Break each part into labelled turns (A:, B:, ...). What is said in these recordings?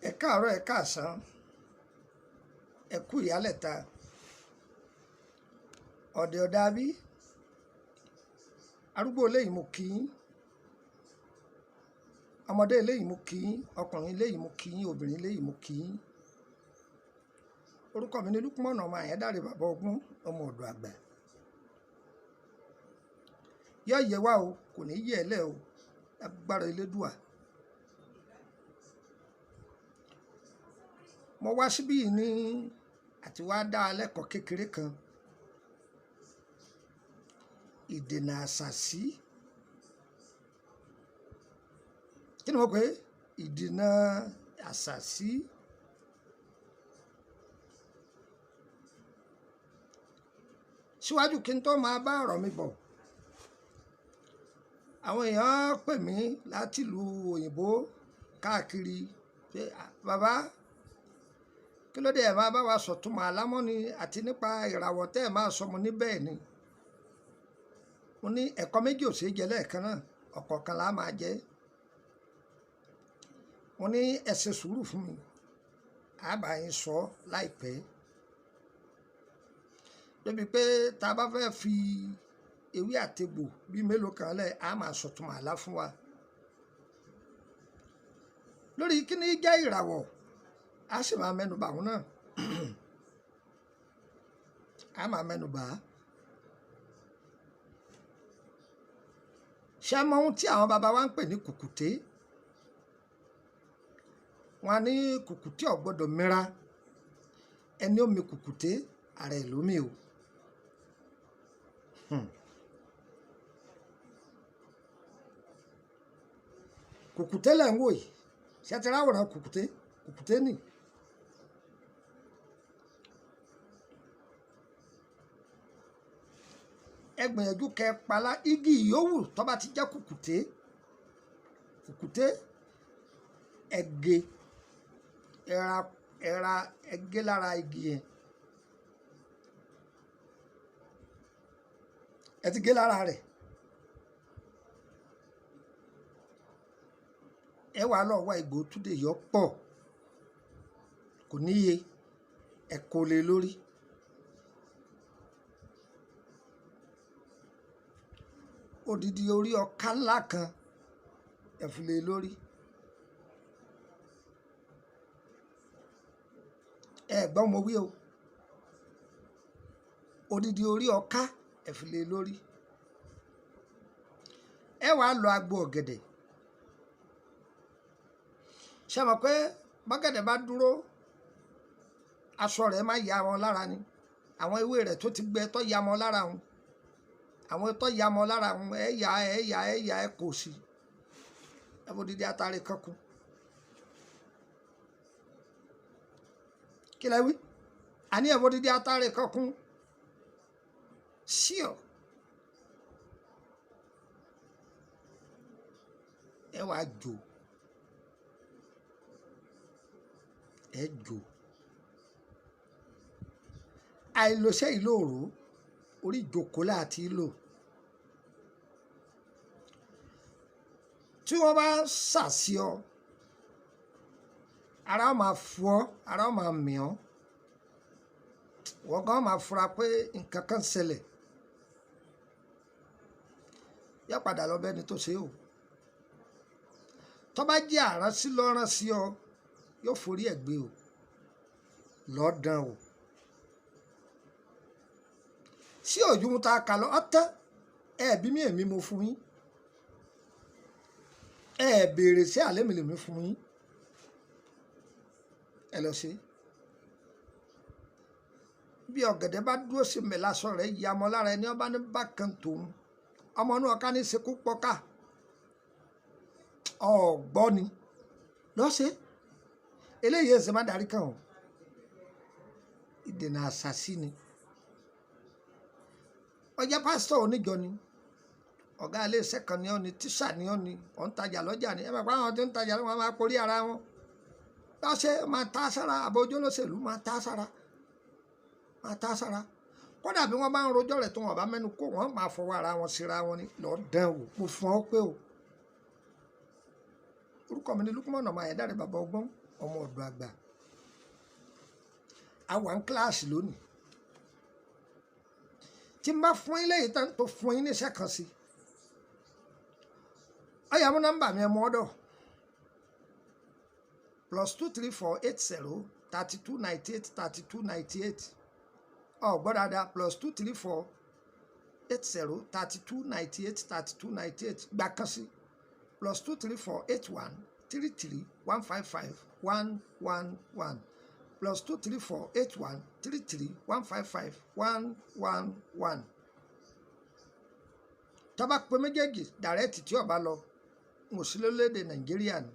A: Ẹ káàárọ̀, ẹ káàsán, ẹ kú ìyálẹ̀ta. Ọ̀dẹ̀ ọ̀dà bí arúgbó eléyìí mo kí yín, ọmọdé eléyìí mo kí yín, ọkùnrin eléyìí mo kí yín, obìnrin eléyìí mo kí yín. Orúkọ mi ni Lúkúmọ̀nà ọmọ Àyándàrè, bàbá ọgbọ́n, ọmọ ọ̀dọ̀ àgbà. Yọ yẹ wá o, kò ní yẹ ẹ lẹ o, agbára Elédùà. Mo wá síbí yìí ní àti wá dá a lẹ́kọ̀ọ́ kékeré kan. Ìdènà àṣàsí. Kí ni mo pè é? Ìdènà àṣàsí. Síwájú kí n tó máa bá ọ̀rọ̀ mi bọ̀, àwọn èèyàn pè mí láti ìlú òyìnbó káàkiri pé, "Bàbá, kí ló dé ẹ máa bá wa sọ̀túnmọ̀ àlámọ́ ni àti nípa ìràwọ̀ tẹ́ ẹ máa sọ?" Mo ní bẹ́ẹ̀ ni. Mo ní ẹ̀kọ́ méjì ò ṣeé jẹ lẹ́ẹ̀kan náà, ọ̀kọ̀ọ̀kan la máa jẹ. Mo ní ẹ ṣe sùúrù fún mi, a bá yín sọ láìpẹ́. Débi pé tá a bá fẹ́ fi ewé àtegbò bí mélòó kan lẹ̀, a máa sọ̀túnmọ̀ àlá fún wa. Lórí kí ni jẹ́ ìràwọ̀, a sì máa mẹ́nu bà òun náà. A máa mẹ́nu bà á. Ṣé ẹ mọ ohun tí àwọn baba wa ń pè ní kùkùté? Wọ́n á ní kùkùté ò gbọdọ̀ mira. Ẹni ó mi kùkùté, ara ẹ̀ ló mì o. Kùkùté lẹ̀ ń wò yìí. Ṣé ẹ ti ráwòrán kùkùté? Kùkùté nì. Ẹ gbìyànjú kẹ palá igi ìyówù tó bá ti jẹ́ kùkùté. Kùkùté ẹ gé, ẹ ra, ẹ ra, ẹ gé lára igi yẹn. Ẹ ti gé lára rẹ̀. Ẹ wá lọ wá egbò túdè yọ pọ̀, kò níye, ẹ kó lé lórí. Odidi orí ọká ńlá kan ẹ fi lé lórí. Ẹ gbọ́ mo wí o. Odidi orí ọká ẹ fi lé lórí. Ẹ wá lọ agbo ọ̀gẹ̀dẹ̀. Ṣé ẹ mọ̀ pé bọ́gẹ̀dẹ̀ bá dúró, aṣọ rẹ̀ máa ya wọn lára ni. Àwọn ewé rẹ̀ tó ti gbẹ tó ya wọn lára wọn. Àwọn tó ya wọn lára wọn, ẹ yà, ẹ yà, ẹ yà, ẹ kò sí. Ẹ bó didi atare kan kú. Kí lẹ wí? Àní ẹ bó didi atare kan kún. Sí ọ. Ẹ wá jó. Ẹ jó. Àìlòṣẹ́ ìlóòrò, orí ìjókòó láti lò. Tí wọ́n bá sà sí ọ, ara ó máa fu ọ, ara ó máa mì ọ́. Wọ́n gan máa fura pé nǹkan kan ṣẹlẹ̀. Yá padà lọ bẹ́ni tó ṣe o. Tó bá jẹ́ àránsí lọ́rán sí ọ, yóò forí ẹ̀ gbé o. Lọ́dàn o. Sí òjú mu ta kà lọ, ọ̀tán. Ẹ bí mi èmi mo fún yín. Ẹ béèrè sí àlẹ́ mi lèmi fún yín. Ẹ lọ ṣe. Bí ọ̀gẹ̀dẹ̀ bá dúró sí mi lásọ rẹ̀ ya mọ́ lára ẹni ọba ní bákan tòun. Ọmọ inú ọ̀ká ní sekú pọ́ká. Ọ̀gbọ́ ni. Lọ ṣe. Eléyìí ẹsẹ̀ má darí kan o. Ìdènà àṣàsí ni. Ọjà pásítọ̀ oníjọ ni. Ọ̀gá ilé iṣẹ́ kan ni ọ́ ni, tíṣà ni ọ́ ni, ọ̀ ń tajà lọ́jà ni. Ẹ máa pa àwọn tó ń tajà lọ́wọ́, máa porí ara wọn. Lọ ṣe, máa tá sára, àbójú olóṣèlú máa tá sára. Máa tá sára. Kódà bí wọ́n bá ń rojọ́ rẹ̀ tó wọ́n bá mẹ́nu kó, wọ́n máa fọwọ́ ara wọn síra wọn ni. Lọ dán wò, mo fún ọ pé o. Orúkọ mi ni Lúkúmọ̀nà ọmọ Àyándàrè, bàbá ọgbọ́n, Ọmọ ọ̀dọ̀ àgbà. A wà ní kíláàsì lónìí. Tí n bá fún yín lẹ́yìn tán tó fún yín níṣẹ́ kan sí, ọ̀yà, mú nọ́mbà mi, ẹ̀ mú ọ́dọ̀: +234 80 32 98 32 98. Ọ̀ gbọ́ dáadáa: +234 80 32 98 32 98. Gbà kan sí: +234 81 33 155 111, +234 81 33 155 111. Tó bá pè méjèèjì direct, tí ó bá lọ, n ò sí lórílẹ̀‐èdè Nàìjíríà ni.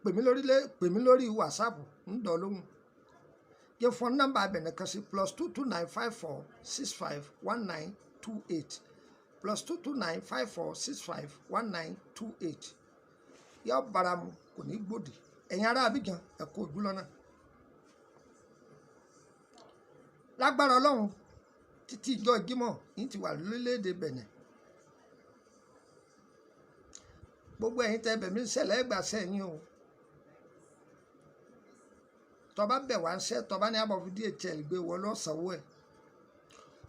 A: Pè mí lórí, pè mí lórí WhatsApp, ń dọ̀ lóhùn. Jẹ́ fún nọ́mbà abẹ̀nẹ̀ kan sí: +229 54 65 19 28, +229 54 65 19 28. Yọ bára mu, kò ní gbòdì. Ẹ̀yin ará Abidjan, ẹ kú ojú lọ́nà. Lágbára Ọlọ́run, títí ìjọ Jímọ̀ yìí ti wà lórílẹ̀‐èdè Bẹ̀nẹ̀. Gbogbo ẹ̀yin tẹ́ bẹ̀mí ń ṣẹlẹ̀ ẹgbàá sẹ́yìn o. Tọba bẹ̀ wá ń ṣẹ́, tọba ní àbọ̀ fi DHL gbé wọ lọ́sànwó ẹ̀.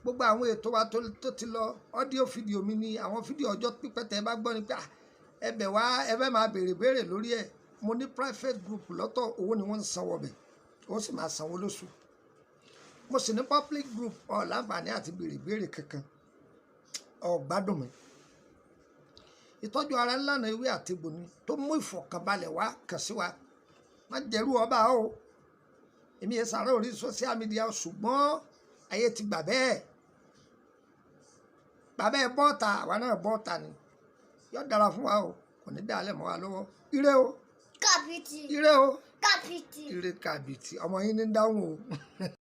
A: Gbogbo àwọn ètò wa tó ti lọ, audio, fídíò mi ní àwọn fídíò ọjọ́ pípẹ́ tẹ́ ẹ bá gbọ́ ni pé ẹ bẹ̀ wá, ẹ fẹ́ máa béèrè béèrè lórí ẹ̀. Mo ní private group lọ́tọ̀, owó ni wọ́n ń sanwó bẹ̀, ó sì máa sanwó lóṣù. Mo sì ní public group, ọ̀ láǹfààní àti béèrè béèrè kankan. Ọ̀ gbádùn mi. Ìtọ́jú ara ńlá náà, ewé àtegbò ni tó mú ìfọ̀kànbalẹ̀ wá. Kàn sí wa, má jẹ́rú ọba o. Èmi yẹn sàrà orí social media, ṣùgbọ́n ayé ti gbà bẹ́ẹ̀. Bàbá ẹ bọ́ọ̀ta, àwa náà bọ́ọ̀ta ni. Yóò dára fún wa o, kò ní dàálẹ̀ mọ́ wa lọ́wọ́. Ire o.
B: Kábìtì.
A: Ire o.
B: Kábìtì.
A: Ire kàbìtì. Ọmọ yín ní dáhùn o.